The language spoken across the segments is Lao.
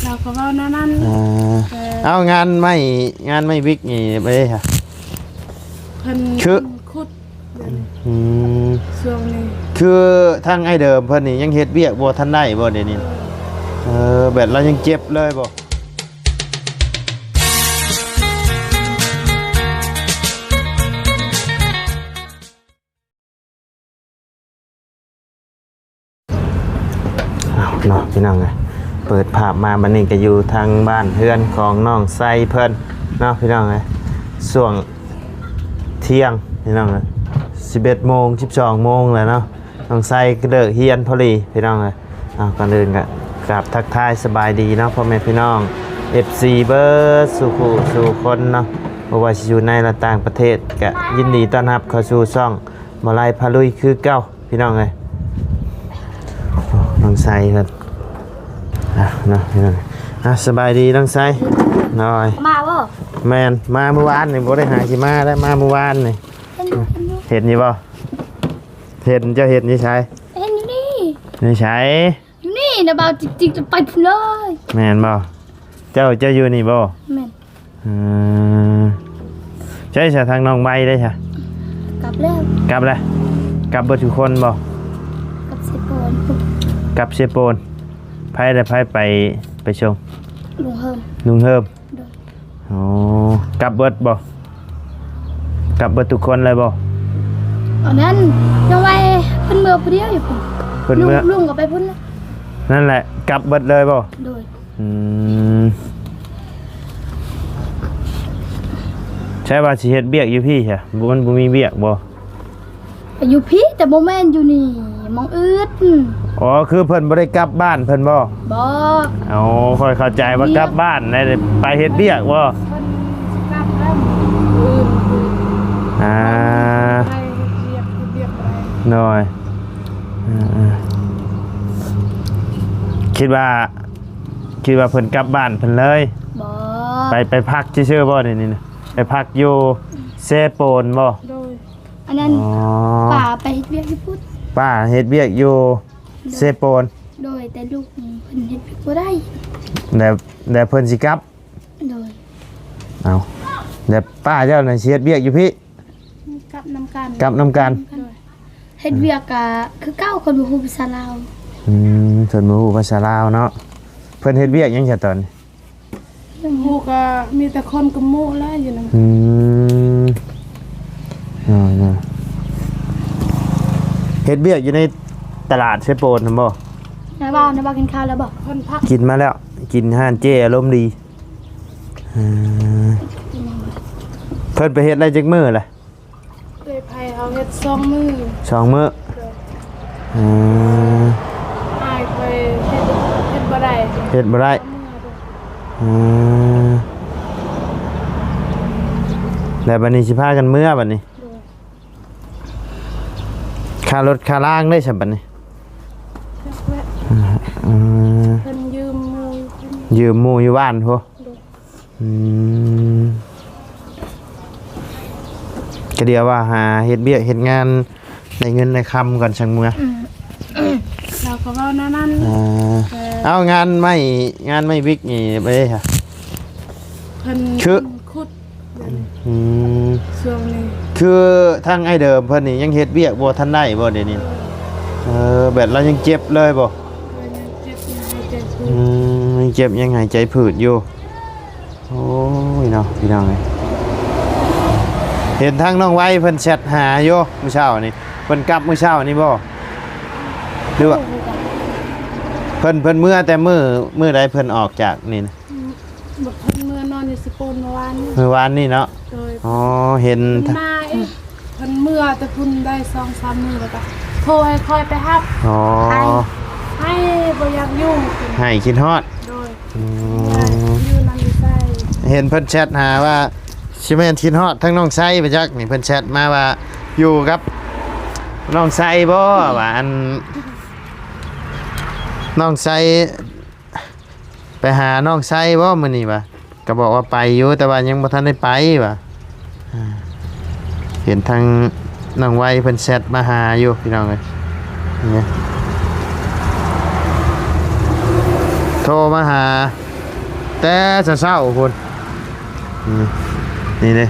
ເຂົາກໍເວົ້າແນວນັ້ນ. ອ່າ ເອີ ເອົາ ງານໄມ້ ງານໄມ້ວິກນີ້ໄປເດ້ ເພິ່ນ ຄື ເພິ່ນຂຸດ ອືມ ຊ່ວງນີ້ ຄືທາງອ້າຍເດີມເພິ່ນນີ້ຍັງເຮັດວຽກບໍ່ທັນໄດ້ບໍ່ດຽວນີ້? ເອີ ແບບລາວຍັງເຈັບເລີຍບໍ່? ເອົາເນາະ ພີ່ນ້ອງເອີຍ ເປີດພາບມາບັດນີ້ກໍຢູ່ທາງບ້ານເຮືອນຂອງນ້ອງໄຊເພິ່ນເນາະ ພີ່ນ້ອງເອີຍ. ຊ່ວງທ່ຽງ ພີ່ນ້ອງເອີຍ ສິບເອັດໂມງ ສິບສອງໂມງແລ້ວເນາະ. ນ້ອງໄຊກໍເລີກຮຽນພໍດີ ພີ່ນ້ອງເອີຍ. ເອົາ ກ່ອນອື່ນກໍກາບທັກທາຍສະບາຍດີເນາະ ພໍ່ແມ່ພີ່ນ້ອງ ເອັຟຊີ ເບິດສູ່ຜູ້ສູ່ຄົນເນາະ, ບໍ່ວ່າຊິຢູ່ໃນ ແລະ ຕ່າງປະເທດ ກໍຍິນດີຕ້ອນຮັບເຂົ້າສູ່ຊ່ອງ ບໍ່ໄລພາລຸຍຄືເກົ່າ ພີ່ນ້ອງເອີຍ. ນ້ອງໄຊເພິ່ນ ອ່ະເນາະ ພີ່ນ້ອງ. ອ່ະ ສະບາຍດີນ້ອງໄຊ. ໂດຍ ມາບໍ່? ແມ່ນ ມາມື້ວານນີ້ ບໍ່ໄດ້ຫາຊິມາແລ້ວ ມາມື້ວານນີ້. ເຫັນຢູ່ ເຫັນຢູ່ ເຫັນຢູ່ບໍ່? ເຫັນ ເຈົ້າເຫັນຢູ່ໃສ? ເຫັນຢູ່ນີ້ ຢູ່ໃສ? ຢູ່ນີ້ນະ ບ່າວຈິກໆ ຈະໄປພຸ້ນເລີຍ. ແມ່ນບໍ່? ເຈົ້າ ເຈົ້າຢູ່ນີ້ບໍ່? ແມ່ນ. ເອີ ໃສຊະ ທາງນ້ອງໄວເດ້ຊະ? ກັບແລ້ວ ກັບແລ້ວ. ກັບເບິດທຸກຄົນບໍ່? ກັບເຊໂປນ ກັບເຊໂປນ. ໃຜລະໃຜໄປ ໄປສົ່ງ? ລຸງເຮີມ ລຸງເຮີມ. ໂດຍ. ອໍ ກັບເບິດບໍ່? ກັບເບິດທຸກຄົນເລີຍບໍ່? ອັນນັ້ນ ນ້ອງໄວເພິ່ນເມືອຜູ້ດຽວຢູ່ພຸ້ນ ເພິ່ນເມືອ ລຸງ ລຸງກໍໄປພຸ້ນແລ້ວ. ນັ້ນແຫຼະ ກັບເບິດເລີຍບໍ່? ໂດຍ. ອືມ ໃຊ່ວ່າຊິເຮັດວຽກຢູ່ພີ້ຊະ ບໍ່ ມັນບໍ່ມີວຽກບໍ່? ຢູ່ພີ້ ແຕ່ບໍ່ແມ່ນຢູ່ນີ້ ໝ່ອງອື່ນ. ອໍ ຄືເພິ່ນບໍ່ໄດ້ກັບບ້ານເພິ່ນບໍ່? ບໍ່. ເອົາ ຂ້ອຍເຂົ້າໃຈວ່າກັບບ້ານໄດ້ ໄປເຮັດວຽກບໍ່? ເພິ່ນຊິກັບແລ້ວມື້ອື່ນ. ອ່າ ໄປເຮັດວຽກ ເຮັດວຽກບໍ່ໄດ້. ໂດຍ. ເອີໆ ຄິດວ່າ ຄິດວ່າເພິ່ນກັບບ້ານເພິ່ນເລີຍ. ບໍ່. ໄປ ໄປພັກຊື່ໆບໍ່ ດຽວນີ້ນະ? ໄປພັກຢູ່ເຊໂປນບໍ່? ໂດຍ. ອັນນັ້ນ ອໍ ປ້າໄປເຮັດວຽກຢູ່ພຸ້ນ ປ້າເຮັດວຽກຢູ່ ໂດຍ ເຊໂປນ. ໂດຍ ແຕ່ລູກນີ້ເພິ່ນເຮັດວຽກບໍ່ໄດ້ ແລ້ວ ແລ້ວເພິ່ນຊິກັບ. ໂດຍ. ເອົາ ແລ້ວປ້າເຈົ້ານະຊິເຮັດວຽກຢູ່ພີ້? ກັບນຳກັນ ກັບນຳກັນ. ໂດຍ. ເຮັດວຽກກະຄືເກົ່າ ຄົນບໍ່ຮູ້ພາສາລາວ. ອືມ ເພິ່ນບໍ່ຮູ້ພາສາລາວເນາະ. ເພິ່ນເຮັດວຽກຫຍັງຊະຕອນນີ້? ຮູ້ກໍມີແຕ່ຄົນກະໂມະແຫຼະຢູ່ນຳ. ອືມ ເນາະ ເນາະ. ເຮັດວຽກຢູ່ໃນຕະຫຼາດເຊໂປນຫັ້ນບໍ່? ນາຍບ່າວ ນາຍບ່າວກິນຂ້າວແລ້ວບໍ່? ເພິ່ນພັກ ກິນມາແລ້ວ ກິນຮ້ານເຈ້ອາລົມດີ. ເອີ ເພິ່ນໄປເຮັດໄດ້ຈັກມື້ລະ? ເອື້ອຍໄພເຮົາເຮັດສອງມື້ ສອງມື້. ໂດຍ. ອືມ ອ້າຍຂ້ອຍເຮັດ ເຮັດບໍ່ໄດ້ ເຮັດບໍ່ໄດ້. ອືມ ແລ້ວບັດນີ້ຊິພາກັນເມືອບັດນີ້? ໂດຍ. ຄ່າລົດຄ່າລາງເດ້ຊະບັດນີ້? ຈັກແຫຼະ. ອືມ ເພິ່ນຢືມໝູ່ ຢືມໝູ່ຢູ່ບ້ານພຸ້ນ. ໂດຍ. ອືມ ກະດຽວວ່າຫາເຮັດວຽກເຮັດງານ ໄດ້ເງິນໄດ້ຄຳກ່ອນຈັ່ງເມືອ. ອືມ ລາວກໍເວົ້າແນວນັ້ນ. ອ່າ ເອີ ເອົາ ງານໄມ້ ງານໄມ້ວິກນີ້ໄປເດ້ ເພິ່ນ ຄື ຂຸດ. ອືມ ຊ່ວງນີ້ ຄືທາງອ້າຍເດີມເພິ່ນນີ້ຍັງເຮັດວຽກບໍ່ທັນໄດ້ບໍ່ດຽວນີ້? ເອີ ແບບລາວຍັງເຈັບເລີຍບໍ່? ເອີ ຍັງເຈັບ ຍັງຫາຍໃຈຜືດ. ອືມ ຍັງເຈັບ ຍັງຫາຍໃຈຜືດຢູ່. ໂອ້ຍເນາະ ພີ່ນ້ອງເອີຍ ເຫັນທາງນ້ອງໄວເພິ່ນແຊັດຫາຢູ່ມື້ເຊົ້ານີ້. ເພິ່ນກັບມື້ເຊົ້ານີ້ບໍ່ ຫຼືວ່າ ບໍ່ຮູ້ຄືກັນ ເພິ່ນ ເພິ່ນເມືອແຕ່ມື້ ມື້ໃດເພິ່ນອອກຈາກນີ້ນະ? ອືມ ເພິ່ນເມືອນອນຢູ່ເຊໂປນມື້ວານນີ້ ມື້ວານນີ້ເນາະ. ໂດຍ. ອໍ ເຫັນ ເພິ່ນມາອີກ ເພິ່ນເມືອແຕ່ພຸ້ນໄດ້ສອງສາມມື້ ແລ້ວກໍໂທໃຫ້ຂ້ອຍໄປຮັບ. ອໍ ໄຫ້ ໄຫ້ບໍ່ຢາກຢູ່ ໄຫ້ຄິດຮອດ. ໂດຍ. ອືມ ຢູ່ນຳຢູ່ໃສ ເຫັນເພິ່ນແຊັດຫາວ່າ ຊິແມ່ນຄິດຮອດທັງນ້ອງໄຊໄປຈັກນີ້. ເພິ່ນແຊັດມາວ່າຢູ່ກັບນ້ອງໄຊບໍ່ ວ່າ ອັນ ນ້ອງໄຊ ໄປຫານ້ອງໄຊບໍ່ມື້ນີ້ວ່າ? ກໍບອກວ່າໄປຢູ່ ແຕ່ວ່າຍັງບໍ່ທັນໄດ້ໄປວ່າ. ອ່າ ເຫັນທາງນ້ອງໄວເພິ່ນແຊັດມາຫາຢູ່ ພີ່ນ້ອງເອີຍ. ນີ້ ໂທມາຫາ ແຕ່ເຊົ້າໆພຸ້ນ. ອືມ ນີ້ເດ້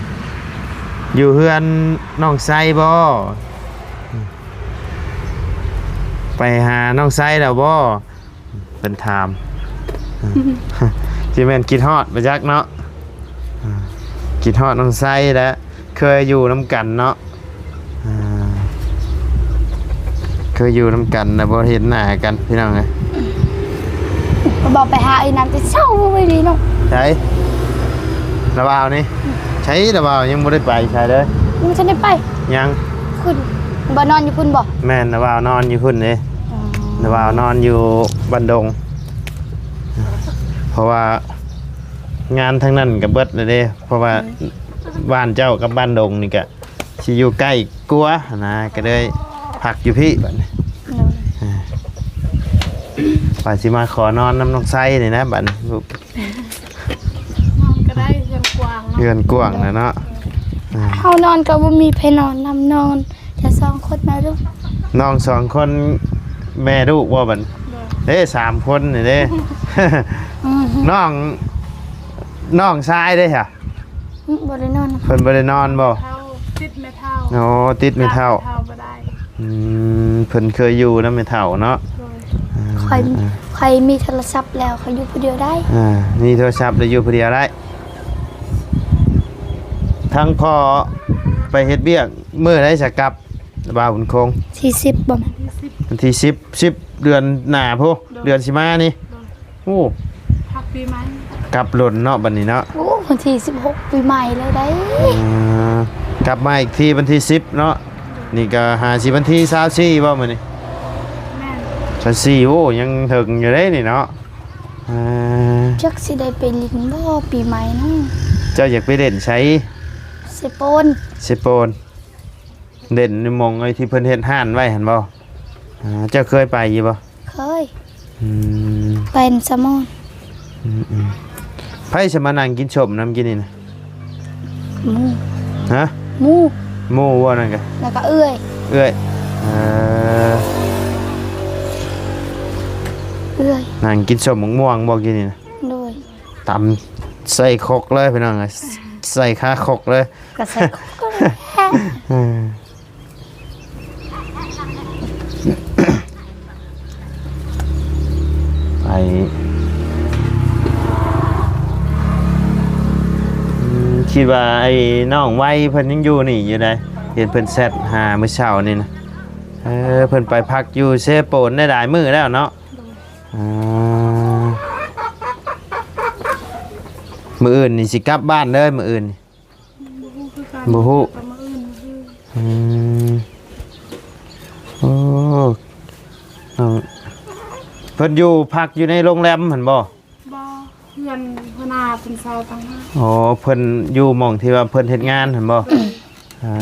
ຢູ່ເຮືອນນ້ອງໄຊບໍ່? ໄປຫານ້ອງໄຊແລ້ວບໍ່? ເພິ່ນຖາມ. ຊິແມ່ນຄິດຮອດບໍ່ຈັກເນາະ. ຄິດຮອດນ້ອງໄຊແຫຼະ. ເຄີຍຢູ່ນຳກັນເນາະ. ເຄີຍຢູ່ນຳກັນນະ ບໍ່ເຫັນໜ້າກັນ ພີ່ນ້ອງເອີຍ. ບອກໄປຫາໄອ້ນາງແຕ່ເຊົ້າໄວ້ນີ້ເນາະ. ໃສ? ລາວບ່າວນີ້? ໃສລາວບ່າວ ຍັງບໍ່ໄດ້ໄປໃສເດີ. ຍັງບໍ່ທັນໄດ້ໄປ. ຍັງ. ຂຶ້ນ ບໍ່ນອນຢູ່ພຸ້ນບໍ່? ແມ່ນ ລາວບ່າວນອນຢູ່ພຸ້ນເດ້. ອໍ ລາວບ່າວນອນຢູ່ບ້ານດົງ ເພາະວ່າງານທາງນັ້ນກໍເບິດແລ້ວເດ້. ເພາະວ່າ ອືມ ບ້ານເຈົ້າກັບບ້ານດົງນີ້ກະຊິຢູ່ໃກ້ກວ່າຫັ້ນນະ ກໍເລີຍພັກຢູ່ພີ້ບັດນີ້. ໂດຍ ອ່າ ວ່າຊິມາຂໍນອນນຳນ້ອງໄຊນີ້ນະບັດນີ້. ນອນກໍໄດ້ ເຮືອນກວ້າງເນາະ. ເຮືອນກວ້າງນະເນາະ. ອ່າ ເຮົານອນກໍບໍ່ມີໃຜນອນນຳ ນອນແຕ່ສອງຄົນນະລູກ. ນ້ອງສອງຄົນ ແມ່ລູກບໍ່ບັດ? ໂດຍ ເດ້ ສາມຄົນນີ້ເດ້. ອືມ ນ້ອງ ນ້ອງຊາຍເດ້ຫະ? ອືມ ບໍ່ໄດ້ນອນນຳ. ເພິ່ນບໍ່ໄດ້ນອນບໍ່? ເຖົ້າ ຕິດແມ່ເຖົ້າ. ອໍ ຕິດແມ່ເຖົ້າ. ຕາມແມ່ເຖົ້າບໍ່ໄດ້. ອືມ ເພິ່ນເຄີຍຢູ່ນຳແມ່ເຖົ້າເນາະ. ໂດຍ ອ່າ ຂ້ອຍ ຂ້ອຍມີໂທລະສັບແລ້ວ ຂ້ອຍຢູ່ຜູ້ດຽວໄດ້. ອ່າ ມີໂທລະສັບແລ້ວຢູ່ຜູ້ດຽວໄດ້. ທາງພໍ່ໄປເຮັດວຽກມື້ໃດສະກັບ ບ່າວບຸນຄົງ? ທີສິບບໍ່ແມ່ນ? ວັນທີສິບ ສິບ ເດືອນໜ້າພຸ້ນ. ໂດຍ ເດືອນຊິມານີ້. ໂດຍ ໂອ້ ພັກປີໃໝ່ ກັບດົນເນາະບັດນີ້ເນາະ. ໂອ້ ວັນທີສິບຫົກປີໃໝ່ເລີຍໄດ໋. ອ່າ ກັບມາອີກທີວັນທີສິບເນາະ. ນີ້ກໍຫາຊິວັນທີຊາວສີ່ບໍ່ມື້ນີ້? ແມ່ນ ຊາວສີ່. ໂອ້ ຍັງເຖິງຢູ່ເດ້ນີ້ເນາະ. ອ່າ ຈັກຊິໄດ້ໄປຫຼິ້ນບໍ່ປີໃໝ່ນະ. ເຈົ້າຢາກໄປຫຼິ້ນໃສ? ເຊໂປນ. ເຊໂປນ. ເດັ່ນຢູ່ໝ່ອງໄອ້ທີ່ເພິ່ນເຮັດຮ້ານໄວ້ຫັ້ນບໍ່? ອ່າ ເຈົ້າເຄີຍໄປຢູ່ບໍ່? ເຄີຍ. ອືມ ໄປນຳສະໝອນ. ອືມໆ ໃຜສະມານັ່ງກິນສົ້ມນຳກິນນີ້ນະ? ໝູ່. ຮະ? ໝູ່. ໝູ່ບໍ່ນັ້ນກະ? ແລ້ວກະເອື້ອຍ. ເອື້ອຍ. ເອີ ເອື້ອຍ. ນັ່ງກິນສົ້ມໝາກມ່ວງບໍ່ກິນນີ້ນະ? ໂດຍ. ຕຳໃສ່ຄົກເລີຍພີ່ນ້ອງເອີຍ ໃສ່ຄາຄົກເລີຍ. ກໍໃສ່ຄົກເລີຍ. ເອີ ໄປ ອືມ ຄິດວ່າໄອ້ນ້ອງໄວເພິ່ນຍັງຢູ່ນີ້ຢູ່ໃດ໋ ເຫັນເພິ່ນແຊັດຫາມື້ເຊົ້ານີ້ນະ. ເອີ ເພິ່ນໄປພັກຢູ່ເຊໂປນໄດ້ຫຼາຍມື້ແລ້ວເນາະ. ອ່າ ມື້ອື່ນນີ້ຊິກັບບ້ານເດີ ມື້ອື່ນນີ້. ບໍ່ຮູ້ຄືກັນ ບໍ່ຮູ້ ແຕ່ມື້ອື່ນ ມື້ອື່ນ. ອືມ ໂອ້ ນ້ອງ ເພິ່ນຢູ່ ພັກຢູ່ໃນໂຮງແຮມຫັ້ນບໍ່? ບໍ່ ເຮືອນຫົວໜ້າເພິ່ນເຊົ່າຕ່າງຫາກ. ອໍ ເພິ່ນຢູ່ໝ່ອງທີ່ວ່າເພິ່ນເຮັດງານຫັ້ນບໍ່? ໂດຍ. ອ່າ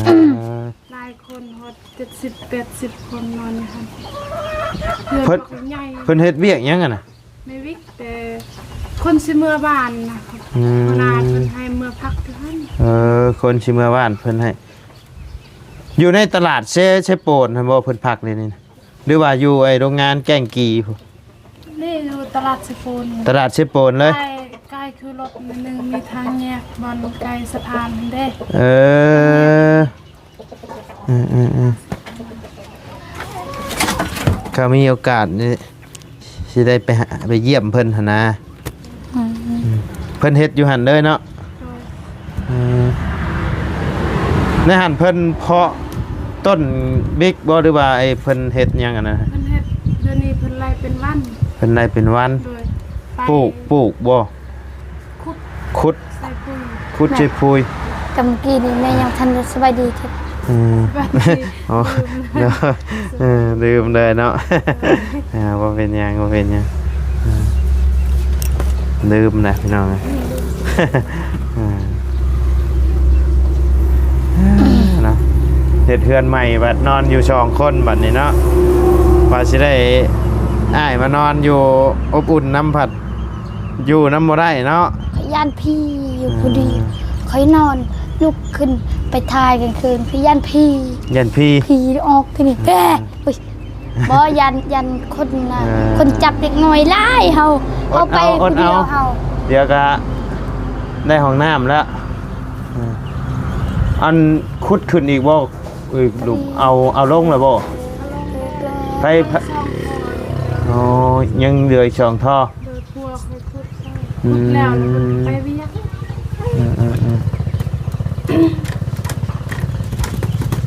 ຫຼາຍຄົນ ຮອດເຈັດສິບແປດສິບຄົນນອນຢູ່ຫັ້ນ. ເຮືອນ ເພິ່ນ ເຂົາໃຫຍ່ ເພິ່ນເຮັດວຽກຫຍັງຫັ້ນນະ? ແມ່ວິກ ແຕ່ຄົນຊິເມືອບ້ານນະ. ອືມ ຫົວໜ້າເພິ່ນໃຫ້ເມືອພັກຢູ່ຫັ້ນ. ເອີ ຄົນຊິເມືອບ້ານເພິ່ນໃຫ້. ຢູ່ໃນຕະຫຼາດເຊ ເຊໂປນຫັ້ນບໍ່ເພິ່ນພັກນີ້ ຫຼືວ່າຢູ່ໄອ້ໂຮງງານແກ້ງກີພຸ້ນ? ນີ້ຢູ່ຕະຫຼາດເຊໂປນ. ຕະຫຼາດເຊໂປນເລີຍ? ໃກ້ ໃກ້ຄືລົດໜ້ອຍໜຶ່ງ ມີທາງແຍກບ່ອນໃກ້ສະພານຫັ້ນເດ້. ເອີ ເອີໆໆ ຖ້າມີໂອກາດນີ້ຊິໄດ້ໄປຫາ ໄປຢ້ຽມເພິ່ນຫັ້ນນະ. ອືມ ອືມ ເພິ່ນເຮັດຢູ່ຫັ້ນເລີຍເນາະ. ໂດຍ. ເອີ ໃນຫັ້ນເພິ່ນເພາະຕົ້ນບິກບໍ່ ຫຼືວ່າໄອ້ເພິ່ນເຮັດຫຍັງອັນນັ້ນ? ເພິ່ນເຮັດ ດຽວນີ້ເພິ່ນໄລ່ເປັນວັນ. ເພິ່ນໄລ່ເປັນວັນ. ໂດຍ. ໄປ ປູກ ປູກບໍ່? ຂຸດ ຂຸດ ໃສ່ປຸຍ ຂຸດໃສ່ປຸຍ. ແມ່ ກຳກີ້ນີ້ແມ່ຍັງທັນໄດ້ສະບາຍດີເທື່ອ. ອືມ ສະບາຍດີ. ອໍ ລືມ ເອີ ລືມເລີຍເນາະ. ເອີ ອ່າ ບໍ່ເປັນຫຍັງ ບໍ່ເປັນຫຍັງ. ເອີ ລືມນະພີ່ນ້ອງເອີຍ. ເອີ ເນາະ ເຮັດເຮືອນໃໝ່ບັດນອນຢູ່ສອງຄົນບັດນີ້ເນາະ. ວ່າຊິໄດ້ອ້າຍມານອນຢູ່ອົບອຸ່ນນຳ ພັດຢູ່ນຳບໍ່ໄດ້ເນາະ. ຂ້ອຍຢ້ານຜີຢູ່ຜູ້ດຽວ. ເອີ ຂ້ອຍນອນລຸກຂຶ້ນໄປຖ່າຍກາງຄືນ ຂ້ອຍຢ້ານຜີ. ຢ້ານຜີ? ຜີອອກທີ່ນີ້ ເອີ ແບະ. ໂອ້ຍ ບໍ່ ຢ້ານ ຢ້ານຄົນນະ. ເອີ ຄົນຈັບເດັກນ້ອຍຫຼາຍ ເຮົາ ເຮົາໄປຜູ້ດຽວ ເຮົາ ດຽວກະໄດ້ຫ້ອງນ້ຳແລ້ວ. ເອີ ອັນຂຸດຂຶ້ນອີກບໍ່? ເອີຍ ຫຼຸມ ເອົາ ເອົາລົງແລ້ວບໍ່? ໄປ ໂອ້ ຍັງເຫຼືອອີກສອງທໍ່. ໂດຍ ຜົວຂ້ອຍຂຸດ ອືມ ຂຸດແລ້ວ ແລ້ວກໍໄປວຽກ. ອືມ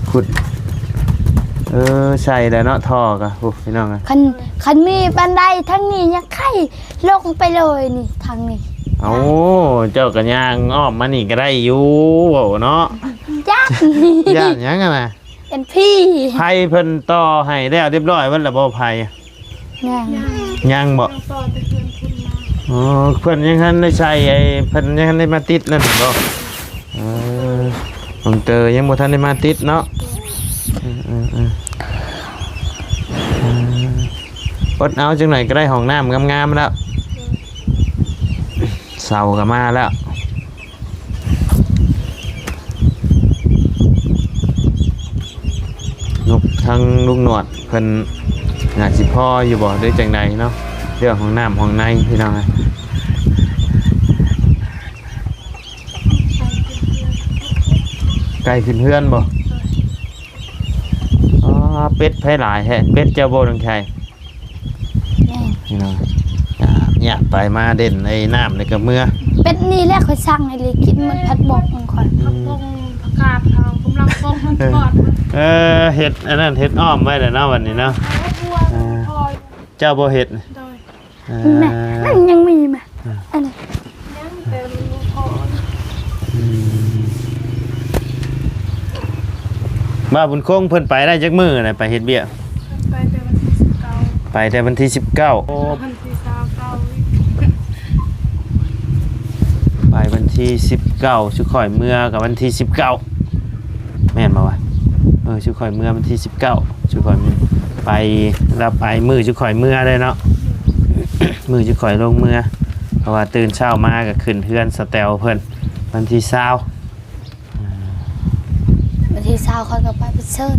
ໆໆ ຂຸດ ເອີ ໃສ່ແລ້ວເນາະ ທໍ່ກະ ໂອ້ ພີ່ນ້ອງເອີຍ ຄັນ ຄັນມີບັນໄດທາງນີ້ຍັງໄຄລົງໄປເລີຍນີ້ ທາງນີ້. ເອົ້າ ເຈົ້າກະຍ່າງອ້ອມມານີ້ກະໄດ້ຢູ່ ເວົ້າເນາະ. ຢ້ານ ຢ້ານຫຍັງຫັ້ນນະ? ເປັນຜີ. ໄຟເພິ່ນຕໍ່ໃຫ້ແລ້ວຮຽບຮ້ອຍເບິດແລ້ວບໍ່ ໄຟ? ຍັງ ຍັງບໍ່? ຍັງຕໍ່ແຕ່ເຮືອນພຸ້ນມາ. ອໍ ເພິ່ນຍັງທັນໄດ້ໃສ່ ໄອ້ ເພິ່ນຍັງທັນໄດ້ມາຕິດນັ້ນບໍ່? ເອີ ນ້ອງເຕີຍັງບໍ່ທັນໄດ້ມາຕິດເນາະ. ເອີໆໆ ເອີ ອົດເອົາ ຈັກໜ້ອຍກະໄດ້ຫ້ອງນ້ຳງາມໆແລ້ວ. ເສົາກະມາແລ້ວ. ນົບທາງລຸງໜວດເພິ່ນໜ້າຊິພໍຢູ່ບໍ່ ຫຼືຈັ່ງໃດເນາະ ເລື່ອງຫ້ອງນ້ຳຫ້ອງໃນ ພີ່ນ້ອງເອີຍ. ໄກ່ຂຶ້ນເຮືອນບໍ່? ອໍ ເປັດໃຜຫຼາຍແທ້? ເປັດເຈົ້າບໍ່ ນ້ອງໄຂ່? ແມ່ນ ພີ່ນ້ອງ ຍາກ ຍາກໄປມາເດັ່ນໃນນ້ຳນີ້ກະເມື່ອຍ. ເປັດນີ້ແຫຼະຂ້ອຍສັ່ງໃຫ້ລີກິນ ມັນຜັດບົກຂອງຂ້ອຍ. ຜັດບົກ ຜັກກາດເຂົາກຳລັງປົງມັນທອດ. ເອີ ເຮັດອັນນັ້ນ ເຮັດອ້ອມໄວ້ແລ້ວເນາະ ບັດນີ້ເນາະ. ເອີ ເຈົ້າບໍ່ເຮັດ? ໂດຍ. ແມ່ ເອີ ນັ້ນຍັງມີແມ່ ເອີ ອັນນີ້ຍັງ ແຕ່ມັນບໍ່ພໍ. ອືມ ບ່າວບຸນຄົງເພິ່ນໄປໄດ້ຈັກມື້ນະ ໄປເຮັດວຽກ? ໄປແຕ່ວັນທີສິບເກົ້າ. ໄປແຕ່ວັນທີສິບເກົ້າ. ໂອ້ ວັນທີຊາວເກົ້າ ໄປວັນທີສິບເກົ້າ ຊຸຂ້ອຍເມືອກະວັນທີສິບເກົ້າ. ແມ່ນບໍ່ວະ? ເອີ ຊຸຂ້ອຍເມືອວັນທີສິບເກົ້າ ຊຸຂ້ອຍໄປ ລະໄປມື້ຊຸຂ້ອຍເມືອເລີຍເນາະ ມື້ຊຸຂ້ອຍລົງເມືອ ເພາະວ່າຕື່ນເຊົ້າມາກະຂຶ້ນເຮືອນສະແຕວເພິ່ນ ວັນທີຊາວ. ວັນທີຊາວຂ້ອຍກະໄປບັດເຊີນ.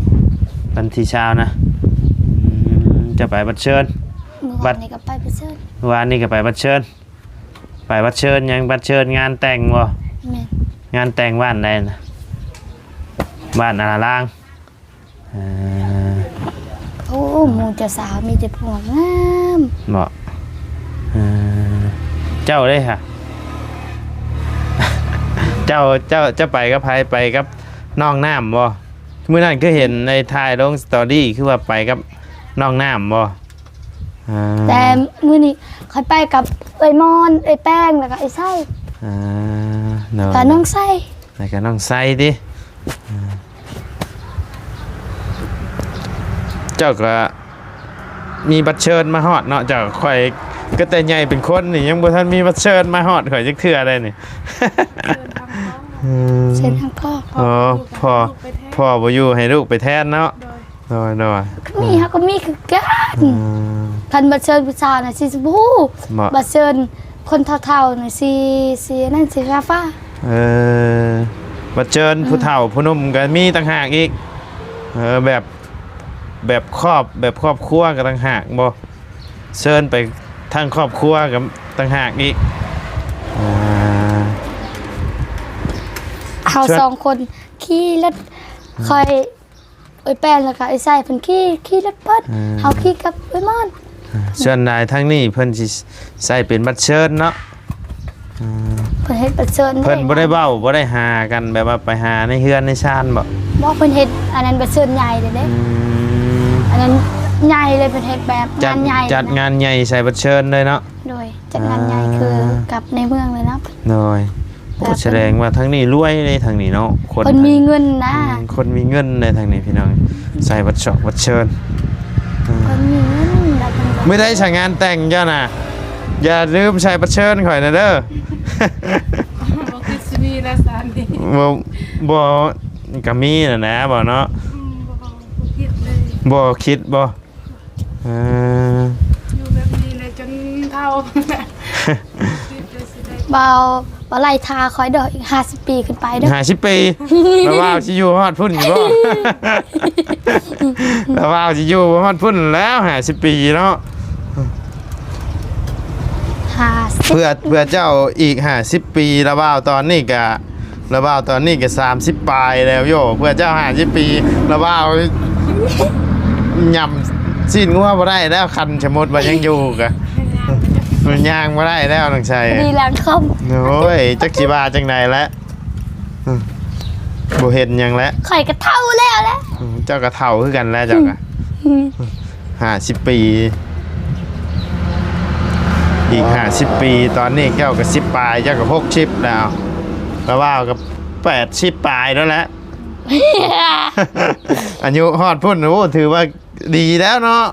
ວັນທີຊາວນະ? ອືມ ຈະໄປບັດເຊີນ. ມື້ວານນີ້ກະໄປບັດເຊີນ. ມື້ວານນີ້ກະໄປບັດເຊີນ. ໄປບັດເຊີນຫຍັງ? ບັດເຊີນງານແຕ່ງບໍ່? ແມ່ນ. ງານແຕ່ງບ້ານໃດນະ? ບ້ານອາລາງ. ເອີ ໂອ້ ໝູ່ເຈົ້າສາວມີແຕ່ຜູ້ງາມໆ. ບໍ່? ເອີ ເຈົ້າເດ້ຫະ? ເຈົ້າ ເຈົ້າ ເຈົ້າໄປກັບໃຜ? ໄປກັບນ້ອງນ້ຳບໍ່? ມື້ນັ້ນຄືເຫັນໃນຖ່າຍລົງສະຕໍຣີ ຄືວ່າໄປກັບນ້ອງນ້ຳບໍ່? ອ່າ ແຕ່ມື້ນີ້ຂ້ອຍໄປກັບເອື້ອຍມອນ ເອື້ອຍແປ້ງ ແລ້ວກະອ້າຍໄຊ. ອ່າ ໂດຍ ກະນ້ອງໄຊ ແລ້ວກະນ້ອງໄຊຕິ. ອ່າ ເຈົ້າກະມີບັດເຊີນມາຮອດເນາະ ເຈົ້າ. ຂ້ອຍກະແຕ່ໃຫຍ່ເປັນຄົນນີ້ ຍັງບໍ່ທັນມີບັດເຊີນມາຮອດຂ້ອຍຈັກເທື່ອໃດນີ້. ເຊີນທາງກອງ. ອືມ ເຊີນທາງກອງ. ອໍ ພໍ່ ພໍ່ບໍ່ຢູ່ໃຫ້ລູກໄປແທນເນາະ. ໂດຍ ໂດຍ ໂດຍ. ກະມີ ເຮົາກະມີຄືກັນ. ອືມ ຄັນບັດເຊີນຜູ້ສາວນະຊິບໍ່ຮູ້. ບໍ່? ບັດເຊີນຄົນເຖົ້າໆນະຊິ ຊິນັ້ນ ຊິຟ້າໆ. ເອີ ບັດເຊີນ ອືມ ຜູ້ເຖົ້າຜູ້ໜຸ່ມກະມີຕ່າງຫາກອີກ. ເອີ ແບບ ແບບຄອບ ແບບຄອບຄົວກະຕ່າງຫາກບໍ່? ເຊີນໄປທັງຄອບຄົວກະຕ່າງຫາກອີກ. ອ່າ ເຮົາສອງຄົນຂີ່ລົດ ອືມ ຂ້ອຍ ເອື້ອຍແປ້ງ ແລ້ວກະເອື້ອຍໄຊເພິ່ນຂີ່ ຂີ່ລົດເພິ່ນ. ເອີ ເຮົາຂີ່ກັບເອື້ອຍມອນ. ເອີ ສ່ວນຫຼາຍທາງນີ້ເພິ່ນຊິໃຊ້ເປັນບັດເຊີນເນາະ. ເອີ ເພິ່ນເຮັດບັດເຊີນ ເພິ່ນບໍ່ໄດ້ເວົ້າ ບໍ່ໄດ້ຫາກັນ ແບບວ່າໄປຫາໃນເຮືອນໃນຊານບໍ່? ບໍ່ ເພິ່ນເຮັດອັນນັ້ນບັດເຊີນໃຫຍ່ເດ້. ອືມ ອັນນັ້ນໃຫຍ່ເລີຍ ເພິ່ນເຮັດແບບງານໃຫຍ່ ຈັດງານໃຫຍ່ໃສ່ບັດເຊີນເລີຍເນາະ. ໂດຍ ຈັດງານໃຫຍ່ຄືກັບໃນເມືອງເລີຍເນາະ. ໂດຍ. ໂອ້ ສະແດງວ່າທາງນີ້ລວຍເດ້ ທາງນີ້ເນາະ ຄົນ ເພິ່ນມີເງິນນະ. ອືມ ຄົນມີເງິນໃນທາງນີ້ພີ່ນ້ອງ ໃສ່ບັດຊອກບັດເຊີນ. ອືມ ເພິ່ນມີເງິນແລ້ວເພິ່ນກະ ມື້ໃດສະງານແຕ່ງເຈົ້ານະ ຢ່າລືມໃສ່ບັດເຊີນຂ້ອຍນະເດີ. ບໍ່ຄິດຊິມີແລ້ວຊາດນີ້. ບໍ່ ບໍ່ ກະມີຫັ້ນແຫຼະ ບໍ່ເນາະ. ອືມ ບໍ່ ບໍ່ຄິດເລີຍ. ບໍ່ຄິດບໍ່? ເອີ ຢູ່ແບບນີ້ແຫຼະຈົນເຖົ້າ. ບໍ່ ບໍ່ໄລ່ຖ້າຂ້ອຍເດີ ອີກຫ້າສິບປີຂຶ້ນໄປເດີ. ຫ້າສິບປີ ລະວ່າຊິຢູ່ຮອດພຸ້ນຢູ່ບໍ່? ລະວ່າຊິຢູ່ຮອດພຸ້ນແລ້ວ ຫ້າສິບປີເນາະ. ຫ້າ ເພື່ອ ເພື່ອເຈົ້າອີກຫ້າສິບປີ ລະບ່າວຕອນນີ້ກະ ລະບ່າວຕອນນີ້ກະສາມສິບປາຍແລ້ວໂຢ ເພື່ອເຈົ້າຫ້າສິບປີ ລະບ່າວຫຍ້ຳຊີ້ນງົວບໍ່ໄດ້ແລ້ວ ຄັນສົມມຸດວ່າຍັງຢູ່ກະ ມັນຍ່າງບໍ່ໄດ້ແລ້ວນ້ອງໄຊ ດີຫຼັງຄ່ອມ ໂອ້ຍ ຈັກຊິວ່າຈັ່ງໃດແຫຼະ ບໍ່ເຫັນຫຍັງແຫຼະ ຂ້ອຍກະເຖົ້າແລ້ວແຫຼະ ເຈົ້າກະເຖົ້າຄືກັນແຫຼະເຈົ້າກະ ອືມ ຫ້າສິບປີ ອີກຫ້າສິບປີ ຕອນນີ້ເຈົ້າກະສິບປາຍ ເຈົ້າກະຫົກສິບແລ້ວ ລະບ່າວກະແປດສິບປາຍແລ້ວແຫຼະ ອາຍຸຮອດພຸ້ນ ໂອ້ ຖືວ່າດີແລ້ວເນາະ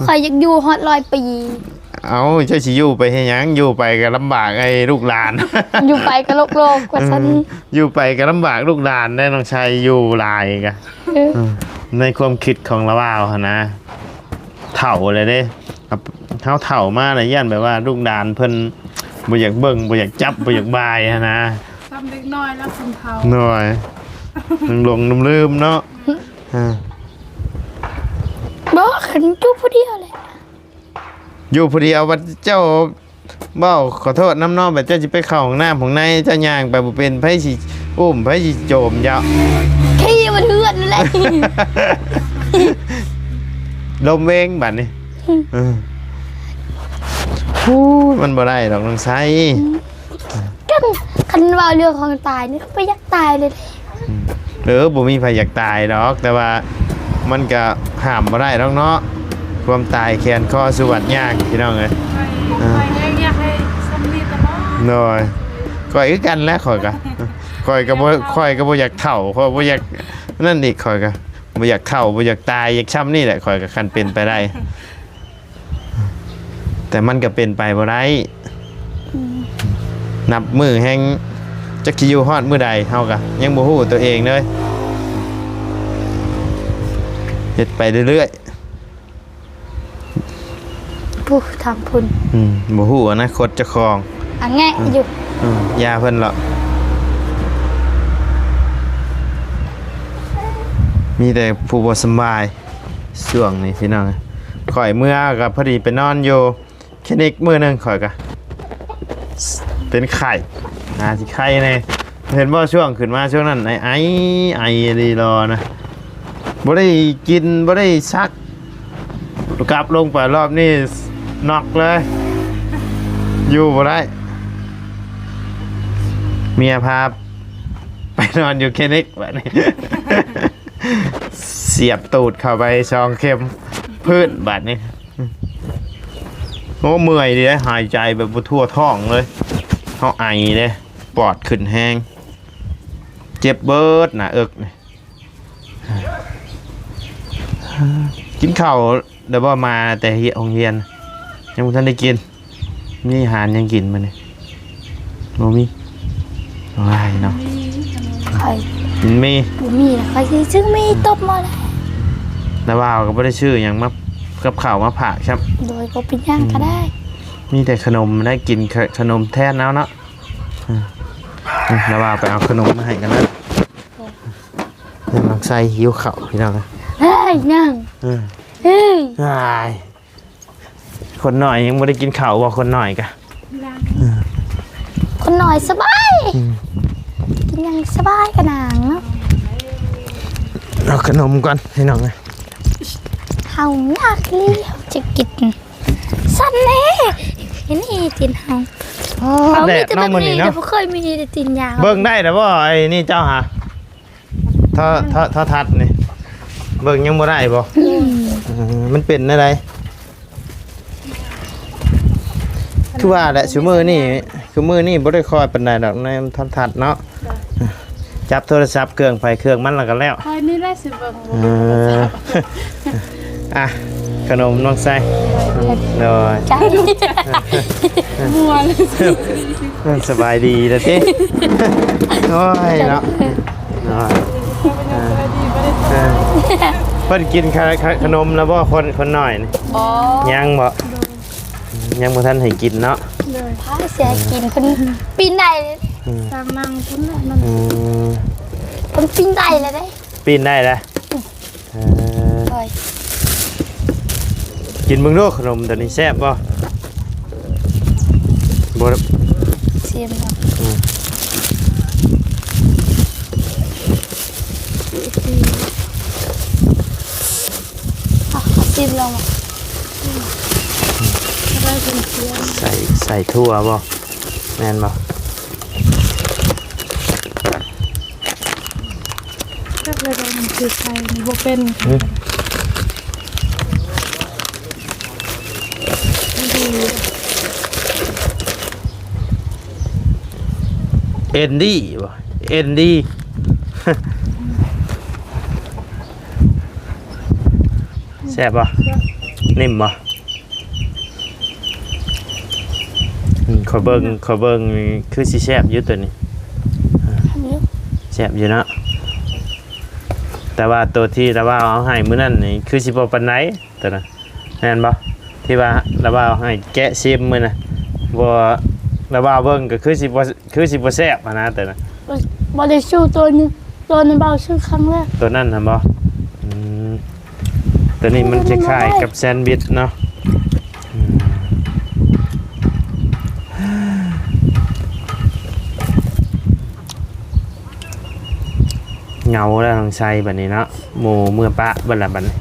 ຂ້ອຍຢາກຢູ່ຮອດຮ້ອຍປີ ເອົ້າ ເຈົ້າຊິຢູ່ໄປເຮັດຫຍັງ ຢູ່ໄປກະລຳບາກໄອ້ລູກຫຼານ ຢູ່ໄປກະໂລກໆວ່າຊັ້ນ ເອີ ຢູ່ໄປກະລຳບາກລູກຫຼານໄດ໋ ນ້ອງໄຊ ຢູ່ຫຼາຍກະ ເອີ ໃນຄວາມຄິດຂອງລະບ່າວຫັ້ນນະ ເຖົ້າແລ້ວເດ້ ເຮົາເຖົ້າມາແລ້ວຢ້ານແບບວ່າລູກຫຼານເພິ່ນບໍ່ຢາກເບິ່ງ ບໍ່ຢາກຈັບ ບໍ່ຢາກບາຍຫັ້ນນະ ສ່ຳເດັກນ້ອຍແລ້ວຄົນເຖົ້າ ນ້ອຍ ຫຼົງໆລືມໆເນາະ ອືມ ອ່າ ບໍ່ ຄັນຢູ່ຜູ້ດຽວແຫຼະ ຢູ່ຜູ້ດຽວ ບັດເຈົ້າເວົ້າ ຂໍໂທດນຳເນາະ ບັດເຈົ້າຊິໄປເຂົ້າຫ້ອງນ້ຳຫ້ອງໃນ ເຈົ້າຍ່າງໄປບໍ່ເປັນ ໃຜຊິອຸ້ມ ໃຜຊິໂຈມເຈົ້າ ຂີ່ມາເຮືອນແຫຼະ ລົມເວງບັດນີ້ ອືມ ເອີ ໂອ້ຍ ມັນບໍ່ໄດ້ດອກນ້ອງໄຊ ອືມ ຄັນ ຄັນເວົ້າເລື່ອງຂອງຕາຍນີ້ ຂ້ອຍບໍ່ຢາກຕາຍເລີຍເດ້ ອືມ ເອີ ບໍ່ມີໃຜຢາກຕາຍດອກ ແຕ່ວ່າມັນກະຫ້າມບໍ່ໄດ້ດອກເນາະ ຄວາມຕາຍແຂນຄໍສະຫວັດຍາກ ພີ່ນ້ອງເອີຍ ຂ້ອຍ ເອີ ຂ້ອຍແຮງຢາກໃຫ້ສ່ຳນີ້ຕະຫຼອດ ໂດຍ ຂ້ອຍຄືກັນແຫຼະ ຂ້ອຍກະ ຂ້ອຍກະບໍ່ ຂ້ອຍກະບໍ່ຢາກເຖົ້າ ຂ້ອຍບໍ່ຢາກນັ້ນອີກ ຂ້ອຍກະບໍ່ຢາກເຖົ້າ ບໍ່ຢາກຕາຍ ຢາກຊ່ຳນີ້ແຫຼະ ຂ້ອຍກະ ຄັນເປັນໄປໄດ້ ແຕ່ມັນກະເປັນໄປບໍ່ໄດ້ ອືມ ນັບມື້ແຮ່ງ ຈັກຊິຢູ່ຮອດມື້ໃດ ເຮົາກະຍັງບໍ່ຮູ້ໂຕເອງເລີຍ ເຮັດໄປເລື້ອຍໆ ຜູ້ທາງພຸ້ນ ອືມ ບໍ່ຮູ້ອະນາຄົດເຈົ້າຂອງ ອະແງະ ອືມ ຢູ່ ອືມ ຢ່າເພິ່ນເລາະ ມີແຕ່ຜູ້ບໍ່ສຳບາຍ ຊ່ວງນີ້ພີ່ນ້ອງ ຂ້ອຍເມືອກະພໍດີໄປນອນຢູ່ຄລີນິກມື້ໜຶ່ງ ຂ້ອຍກະເປັນໄຂ້ ໜ້າຊິໄຂ້ແດ່ ເຫັນບໍ່ ຊ່ວງຂຶ້ນມາຊ່ວງນັ້ນ ໄອ ໄອ ໄອອີ່ຫຼີລໍນະ ບໍ່ໄດ້ກິນ ບໍ່ໄດ້ຊັກ ກັບລົງໄປລອບນີ້ ນັອກເລີຍ ຢູ່ບໍ່ໄດ້ ເມຍພາໄປນອນຢູ່ຄລີນິກບາດນີ້ ສຽບຕູດເຂົ້າໄປສອງເຂັມ ພື້ນບາດນີ້ ໂອ້ ເມື່ອຍເດ້ ຫາຍໃຈແບບບໍ່ທົ່ວທ້ອງເລີຍ ເຮົາໄອເດ້ ປອດຂຶ້ນແຮງ ເຈັບເບິດໜ້າເອິກນີ້ ກິນເຂົ້າແລ້ວບໍ່ ມາແຕ່ໂຮງຮຽນ ຍັງບໍ່ທັນໄດ້ກິນ ມີອາຫານຫຍັງກິນມື້ນີ້ ບໍ່ມີ ວ້າຍເນາະ ຂ້ອຍ ກິນໝີ່ ບໍ່ມີແລ້ວ ຂ້ອຍຊິຊື້ໝີ່ຕົ້ມເອົາແຫຼະ ລະບ່າວກະບໍ່ໄດ້ຊື້ຫຍັງມາ ກັບເຂົ້າມາຝາກຊ້ຳ ໂດຍ ບໍ່ເປັນຫຍັງກະໄດ້ ອືມ ມີແຕ່ຂະໜົມໄດ້ກິນ ຂະ ຂະໜົມແທນເອົາເນາະ ອືມ ລະບ່າວໄປເອົາຂະໜົມມາໃຫ້ກັນເດີ ນ້ອງໄຊຫິວເຂົ້າພີ່ນ້ອງ ເຮີ້ຍ ນັ່ງ ເອີ ເຮີ້ຍ ອ້າຍ ຄົນນ້ອຍຍັງບໍ່ໄດ້ກິນເຂົ້າບໍ່ ຄົນນ້ອຍກະ ຍັງ ເອີ ຄົນນ້ອຍສະບາຍ ອືມ ກິນຫຍັງສະບາຍກະນາງເນາະ ເອົາຂະໜົມກ່ອນພີ່ນ້ອງເອີຍ ເຮົາຍາກອີ່ຫຼີ ເຮົາຈະກິນ ສັ່ນແດ່ ເຫັນອີຕີນເຮົາ ອໍ ເຮົາມີແຕ່ແບບນີ້ ແດດເນາະມື້ນີ້ເນາະ ບໍ່ເຄີຍມີແຕ່ຕີນຍາວ ເບິ່ງໄດ້ແລ້ວບໍ່ ໄອ້ນີ້ເຈົ້າຫາ ໂທ ໂທ ໂທລະທັດນີ້ ເບິ່ງຍັງບໍ່ໄດ້ບໍ່? ອືມ ເອີ ມັນເປັນແນວໃດ? ຄືວ່າແຫຼະ ຊຸມື້ນີ້ ຊຸມື້ນີ້ບໍ່ໄດ້ຄ່ອຍປານໃດດອກໃນໂທລະທັດເນາະ ຈັບໂທລະສັບເຄື່ອງໃຜເຄື່ອງມັນແລ້ວກໍແລ້ວ ຂ້ອຍນີ້ແຫຼະຊິເບິ່ງ ເອີ ອ່ະ ຂະໜົມນ້ອງໄຊ ໂດຍ ມ່ວນ ສະບາຍດີລະຕິ ໂອ້ຍເນາະ ໂດຍ ເອີ ເພິ່ນກິນຂະ ຂະ ຂະໜົມແລ້ວບໍ່ ຄົນ ຄົນນ້ອຍນີ້? ບໍ່ ຍັງບໍ່? ຍັງບໍ່ທັນໃຫ້ກິນເນາະ ໂດຍ ພາເສຍໃຫ້ກິນ ເພິ່ນປີນໄດ້ ອືມ ສ້າງນັ່ງພຸ້ນແຫຼະ ອືມ ເພິ່ນປີນໄດ້ແລ້ວເດ້ ປີນໄດ້ແລ້ວ ເອີ ໂດຍ ກິນເບິ່ງດູ ຂະໜົມໂຕນີ້ແຊບບໍ່? ມເນາະ ອືມ ອ່ະ ຊິມລອງ ອືມ ໄດ້ເປັນເພື່ອນ ໃສ່ ໃສ່ຖົ່ວບໍ່? ແມ່ນບໍ່? ຈັກແລ້ວມັນຄືໃສ່ບໍ່ເປັນ ຫື? ເອັນດີບໍ່? ເອັນດີ ແຊບບໍ່? ນິ້ມບໍ່? ອືມ ຂ້ອຍເບິ່ງ ຂ້ອຍເບິ່ງນີ້ຄືຊິແຊບຢູ່ໂຕນີ້ ແຊບຢູ່ເນາະ ແຕ່ວ່າໂຕທີ່ລາວເອົາໃຫ້ມື້ນັ້ນນີ້ຄືຊິບໍ່ປານໃດໂຕນັ້ນ ແມ່ນບໍ່? ທີ່ວ່າລາວເອົາໃຫ້ແກະຊິມມື້ນະ ບໍ່ ລາວເບິ່ງກໍຄືຊິບໍ່ ຄືຊິບໍ່ແຊບຫັ້ນນະ ໂຕນັ້ນ ບໍ່ ບໍ່ໄດ້ຊື້ໂຕນີ້ ໂຕນັ້ນເວົ້າຊື້ຄັ້ງແລກ ໂຕນັ້ນຫັ້ນບໍ່? ອືມ ໂຕນີ້ມັນຄ້າຍໆກັບແຊນວິດເນາະ ອືມ ເຫງົາແລ້ວນ້ອງໄຊບັດນີ້ເນາະ ໝູ່ເມືອປະເບິດລະບັດນີ້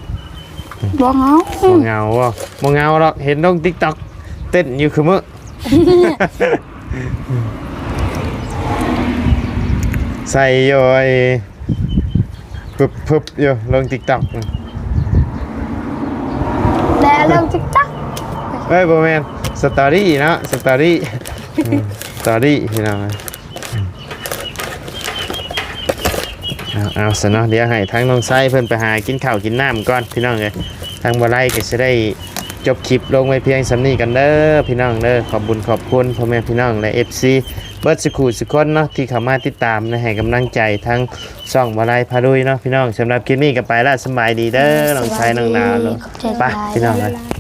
ບໍ່ເຫງົາ ບໍ່ເຫງົາບໍ່? ບໍ່ເຫງົາດອກ ເຫັນລົງຕິກຕັອກເຕັ້ນຢູ່ຄູ່ມື້ ໃສ່ຢູ່ ອາ ປຶບໆຢູ່ ລົງຕິກຕັອກ ແດ່ລົງຕິກຕັອກ ເອີຍ ບໍ່ແມ່ນ ສະຕໍຣີເນາະ ສະຕໍຣີ ອືມ ສະຕໍຣີພີ່ນ້ອງ ເອົາ ເອົາຊະເນາະ ດຽວໃຫ້ທາງນ້ອງໄຊເພິ່ນໄປຫາກິນເຂົ້າກິນນ້ຳກ່ອນພີ່ນ້ອງເອີຍ ທາງບໍ່ໄລກໍຊິໄດ້ຈົບຄລິບລົງໄວ້ພຽງສ່ຳນີ້ກ່ອນເດີພີ່ນ້ອງເດີ ຂອບບຸນຂອບຄຸນພໍ່ແມ່ພີ່ນ້ອງ ແລະ ເອັຟຊີ ເບິດສຸຂູສຸຄົນເນາະ ທີ່ເຂົ້າມາຕິດຕາມ ແລະ ໃຫ້ກຳລັງໃຈທາງຊ່ອງບໍ່ໄລພາລຸຍເນາະພີ່ນ້ອງ ສຳລັບຄລິບນີ້ກໍໄປລະ ສະບາຍດີເດີ ນ້ອງໄຊ ນ້ອງດາວເນາະ ຂອບໃຈ ໄປ ຫຼາຍໆ ພີ່ນ້ອງເອີຍ.